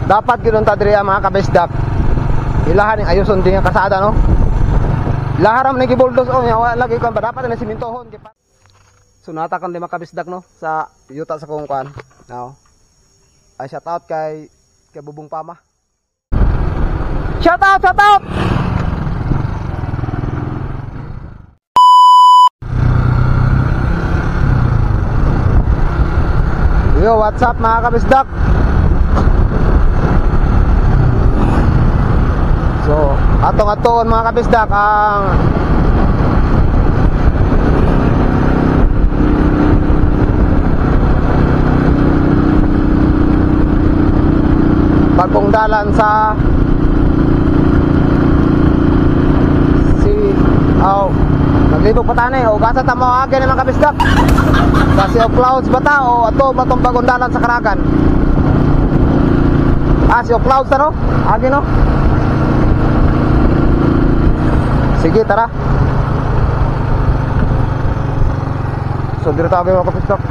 Dapat gyud ta diri mga kabisdak. Ilahan ning ayuson din ang kasada, no. Laharam ni gibuldos oh, nya wala lagi kan dapat na simintohon. So nata kan di mga kabisdak, no, sa yuta sa kong kuan. Now. Ay, shout out kay kay Bubong Pama. Shout out, shout out. Yo, what's up, mga kabisdak? So, atong atuon, mga kabisdak, ang bagong dalan sa si oh, naglibog pa tanay o gasa ta mo agi ni, mga kabisdak, sa Sea of Clouds ba ta o ato ba tong bagong dalan sa Karagan? Ah, Sea of Clouds ano? Agi, no? Sige, tara. So dito tayo, mga kabisdak.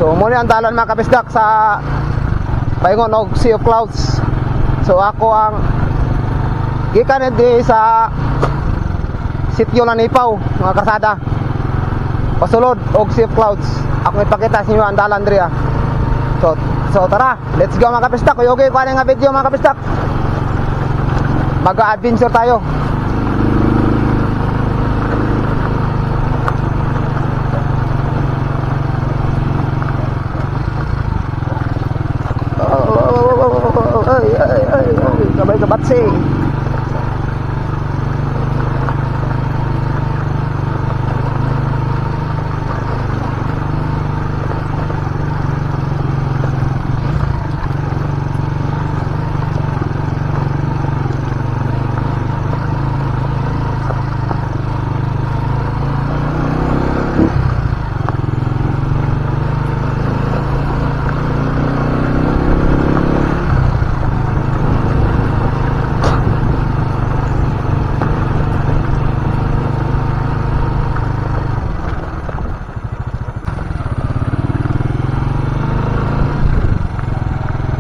So muna ang dalan, mga kabisdak, sa paingon og Sea of Clouds. So ako ang gikan di sa sitio Lanipaw, mga kasada. Pasulod og Sea of Clouds. Ako ipakita sa inyo ang dalan diri. So tara, let's go, mga kabisdak. Kung okay ko nga video, mga kabisdak. Mag-adventure tayo. Ay, ay, ay, ay, sabay kabatsi.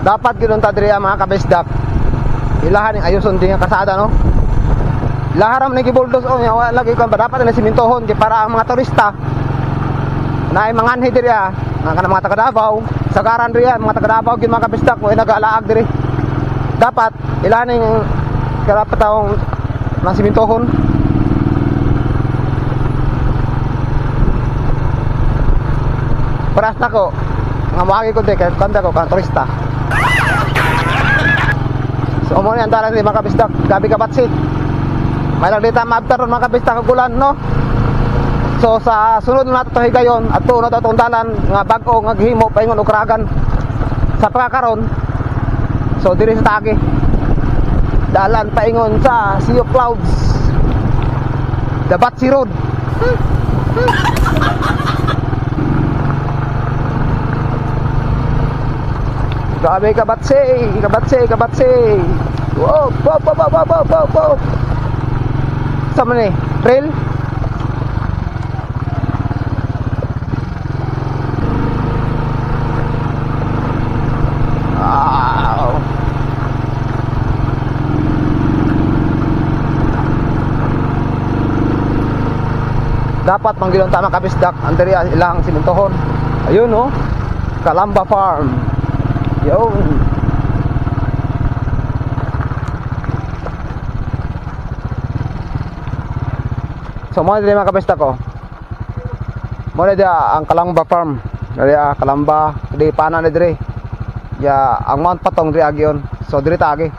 Dapat gyud ta diri, mga kabisdak. Ilahan ning ayuson din ang kasada, no. Laharam ni gibuldos oh, nya wala lagi kan dapat na simintohon kay para ang mga turista na ay manganhi diri ah, mga kanang mga taga Davao, sagaran diri mga taga Davao gyud, mga kabisdak, mo nagalaag diri. Dapat ilahan ning karapat taong nang simintohon. Paras nako nga moagi ko diri kay kanda ko kan turista. So mo ni ang dalan ni, mga kabisdak, gabi kabatsi. May lang dita maabtar, mga kabisdak, ug ulan, no. So sa sunod na nato higayon adto na atong dalan nga bag-o nga gihimo paingon og Karagan. Sa pagkakaron, so diri sa Tagi. Dalan paingon sa Sea of Clouds. The Batsi Road. Grabe kabatsi, kabatsi, kabatsi. Wow, wow, wow, wow, wow, wow, wow. Sa man ni? Trail? Wow. Dapat manggilon tama, kabisdak, ang diri ilang simintohon. Ayun, no. Kalamba Farm. Yo. So mo dili, mga kabisdak ko. Mo na dia ang Kalamba Farm. Diri Kalamba, di pana ni diri. Ya, ang Mount Patong diri agyon. So diri ta agi.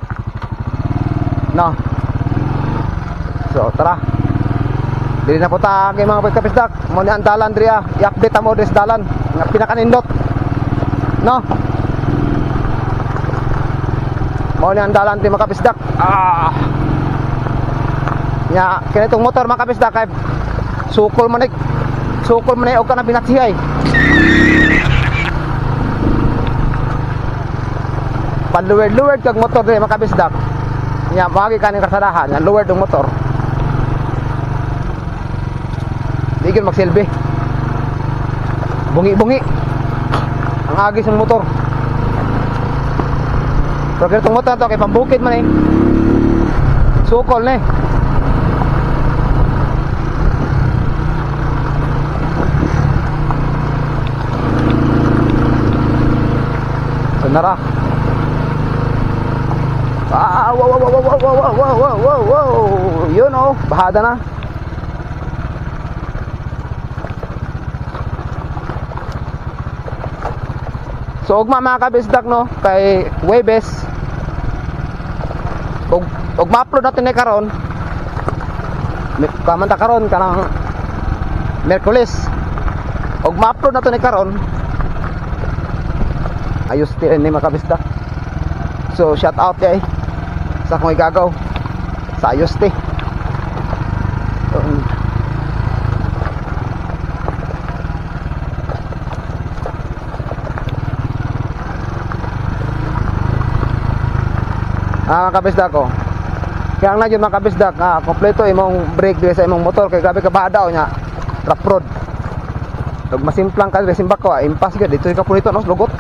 No. So tara. Diri na po ta agi mga kapisdak. Mo ni ang dalan diri ah. I-update mo des dalan nga pinakanindot. No. Mo ni ang dalan ti mga kapisdak. Ah. Nya kinitong motor mga kapisdak kay sukol man ni og kana binatsiyay. Panluwerd-luwerd kag motor diri mga kabisdak. Nya moagi kaning kasadahan, nya luwerd ang motor. Di gyud magsilbi. Bungi-bungi ang agis ng motor. Pero ganitong motor to kay pambukid man eh. Sukol ni. So nara. Ah, wow. Yun oh, bahada na. So ugma mga kabisdak no, kay Webes. Og ma-upload natin ni karon. Kamanta karon kanang Miyerkules. Og ma-upload natin ni karon. Ayos ti ni mga kabisdak. So shout out kay sa akong igagaw sa ayos ti. Mga kabisdak ko. Kaya na yun mga kabisdak, kompleto imong brake diri sa imong motor kay grabe ka bahadaw nya. Rough road. Pag masimplang ka diri simbak ko, impas gyud dito ka punito no, lugot.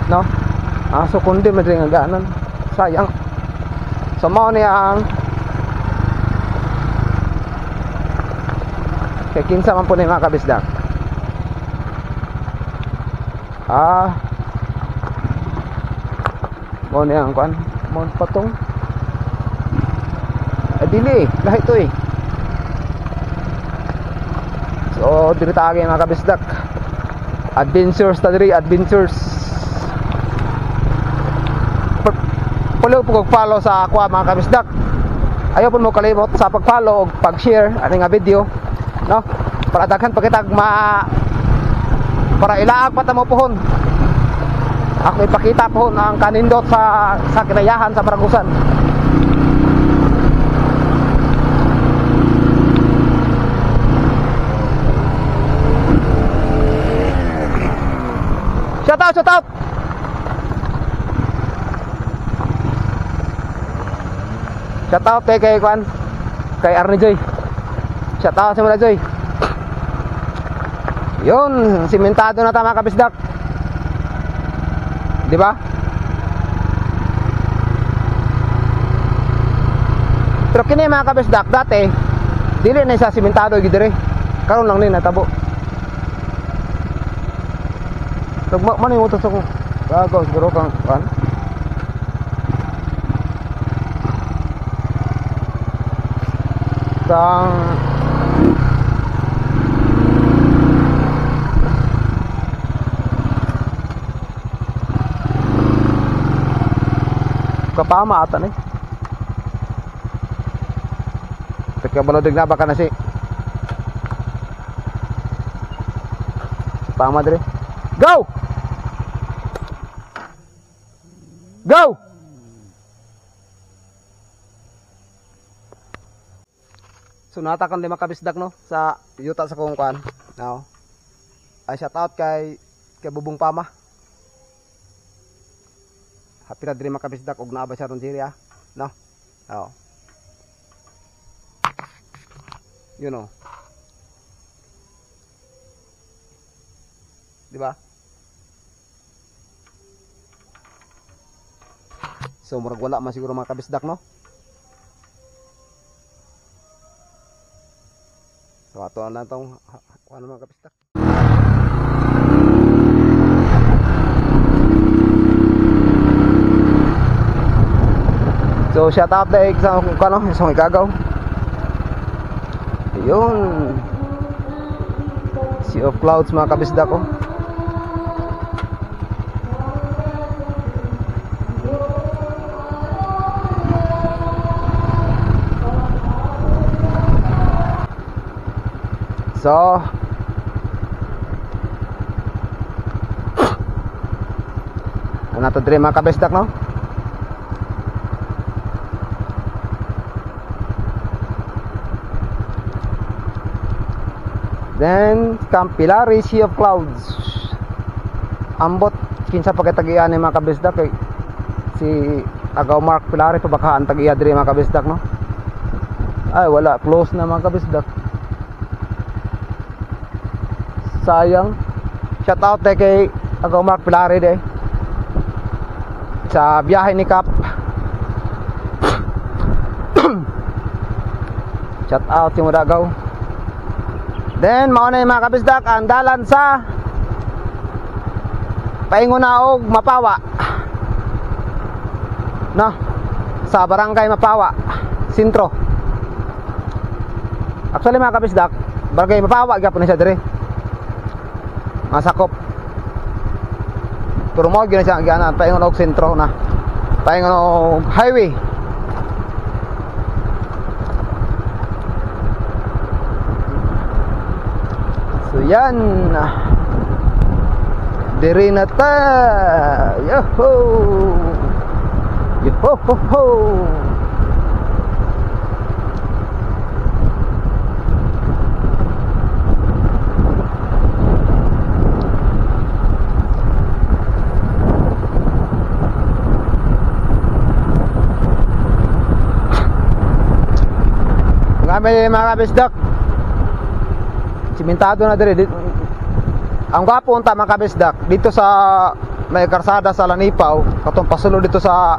No? So kundi man diri nga gaanan. Sayang. So mao ni ang kay kinsa man po ni mga kabisdak. Mao ni ang kuan, Mount Patong. Dili, lahi to eh. So diri ta agi mga kabisdak. Adventures ta diri, adventures. Pulo po kog follow sa akwa mga kabisdak. Ayaw po mo kalimot sa pag-follow og pag-share ani nga video, no? Para daghan pa kitag ma para ilaag pa ta mo pohon. Ako ipakita pohon ang kanindot sa kinayahan sa Baragusan. Shout out, shout out. Shout out kay Kwan, kay Arnie Joy. Shout out sa mga Joy. Yun, simentado na tama kabisdak. Di ba? Pero kini mga kabisdak dati dili na sa simentado gid diri. Karon lang ni natabo. Tugma man yung utos ako. Gagaw siguro kang kan. Kang kapama ata ni. Teka balodig na baka na si pama dire. Go! Go! So nata kan lima kabisdak no sa yuta sa kong kuan. Now, ay shout out kay Bubong Pama. Happy na diri makabisdak og naa ba siya ron diri ah. No. Oh. You know. Di ba? So murag wala man siguro mga kabisdak no. So ato na tong kuan mga kabisdak. So shout out dai sa kung ano, sa igagaw. Yun. Sea of clouds, mga kabisdak ko. So, ano to diri, mga kabisdak, no? Then, Campilari Sea of Clouds. Ambot, kinsa pa kay tagian ni, mga kabisdak, kay si Agaw Mark Pilari pa baka ang tagiya diri, mga kabisdak, no? Ay, wala, close na, mga kabisdak. Sayang. Shout out kay Agaw Mark Pilari de. Sa biyahe ni Kap. Shout out si Mudagaw. Then mao na yung, mga kabisdak, ang dalan sa paingon na og Mapawa. No? Sa Barangay Mapawa, Sentro. Actually, mga kabisdak, Barangay Mapawa gyapon na siya dire. Masakop. Pero mo gyud na siya ang paingon og sentro na. Paingon og highway. So yan. Diri na ta. Yoho. Yoho ho ho. Kami, mga kabisdak. Simentado na diri. Ang gwapo unta, mga kabisdak, dito sa may karsada sa Lanipaw, katong pasulod dito sa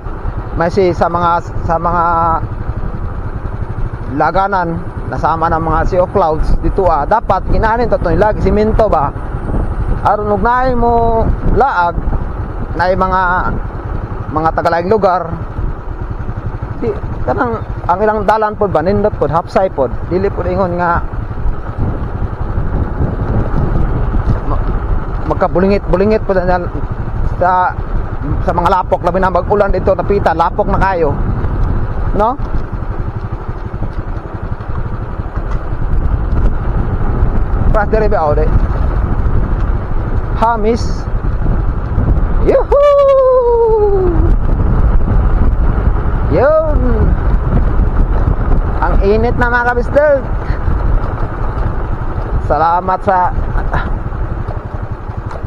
may si sa mga laganan nasama ng mga sea of clouds dito, dapat ginanin to lagi simento ba, aron ug naay mo laag, naay mga tagalaing lugar di kanang ang ilang dalan pod ba, nindot pod, hapsay pod, dili pod ingon nga magkabulingit-bulingit pod na sa mga lapok, labi na mag-ulan dito napita, lapok na kayo, no? Pras diri ba, oh, di Hamis. Yuhuu! Yun, ang init na, mga kabisdag. Salamat sa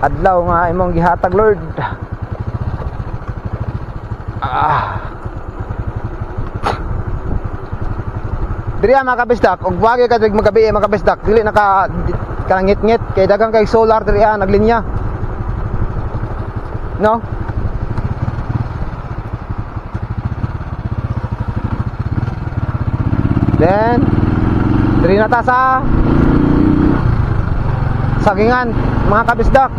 adlaw nga imong gihatag, Lord. Ah. Diri, mga kabisdak, og wagi ka diri magabi, mga kabisdak, dili naka kanangit-ngit kay daghang kay solar diri, naglinya. No? Then diri na ta sa sagingan, mga kabisdak.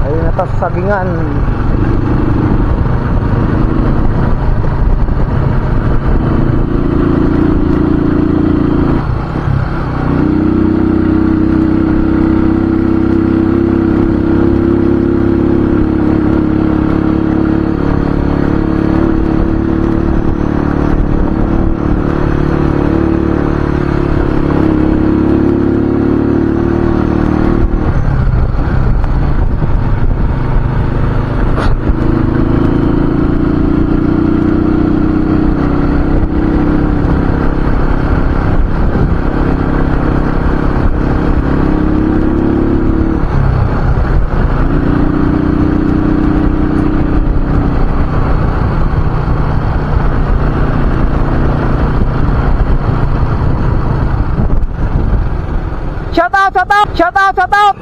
Ayun na ta sa sagingan. Shout out, shout out, shout out, shout out.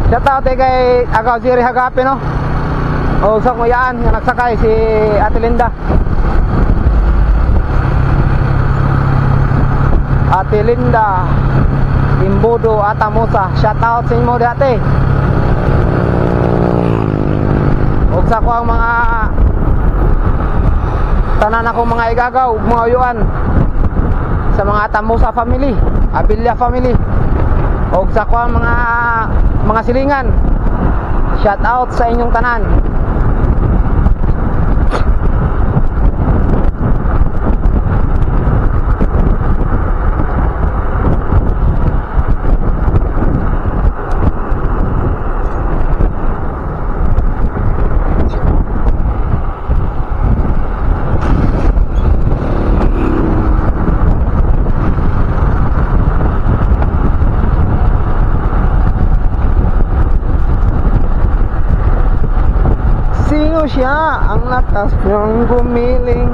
Shout out eh kay Agaw Jerry Hagape, no? O sa kuyaan nga nagsakay si Ate Linda. Ate Linda Imbudo Atamosa, shout out sa inyo dati. Ug sa ko ang mga tanan akong mga igagaw, mga uyuan sa mga Atamosa family, Abilla family. Ug sa ko ang mga silingan, shout out sa inyong tanan. Sino siya ang lakas niyang gumiling?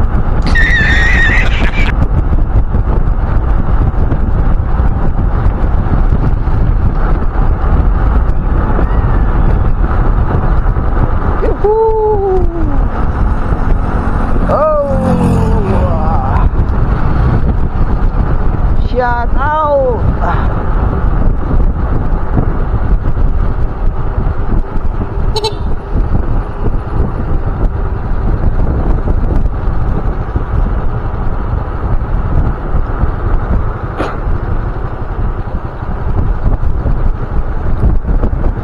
Yuhuu! Oh! Shout out!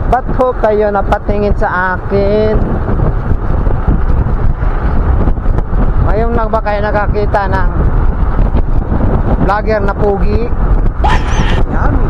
Ba't ho kayo napatingin sa akin? Ngayon lang ba kayo nakakita ng vlogger na pugi? Yummy!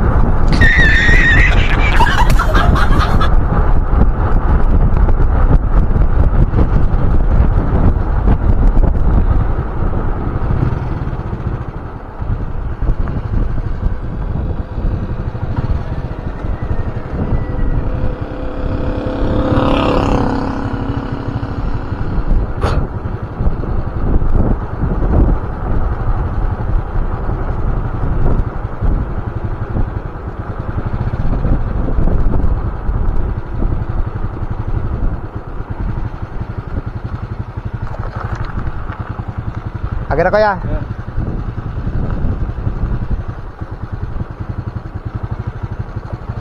Agira kuya.